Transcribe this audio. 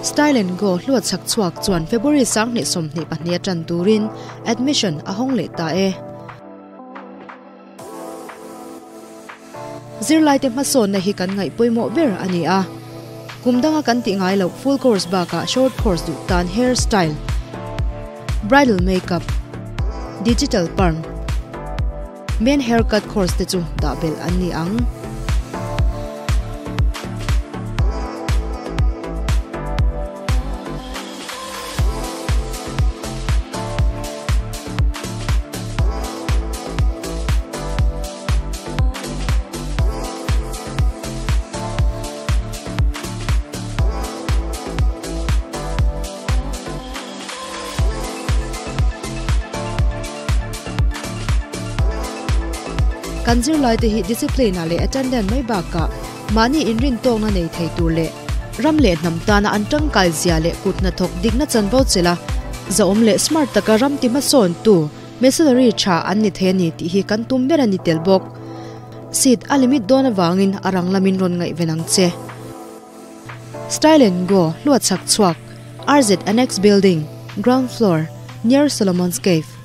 Style and Go hluat chak chhuak chuan February 2024 atan turin admission a hawng leh ta e. Zirlaite hmasawnna hi kan ngaih pawimawh ber a ni a. Kum danga kan tih ngai loh full course bakah short course duh tan hair style, bridal makeup, digital perm, men haircut course te chu dah belh an ni ang. Kan zirlaite hi discipline ah leh attendant mai bakah mahni inrintawkna nei thei tur leh ram leh hnam tana an tangkai zia leh kut hnathawk dikna chanvo chela zahawm leh smart taka ram ti hmasawntu Missionary tha an ni thei a ni tih hi kan tum ber a ni tel bawk. Seat a limit dawn avangin a rang lamin rawn ngaihven ang che. Style and Go, Hluat chhak chhuak, RZ Annex Building, Ground Floor, Near Solomon's Cave.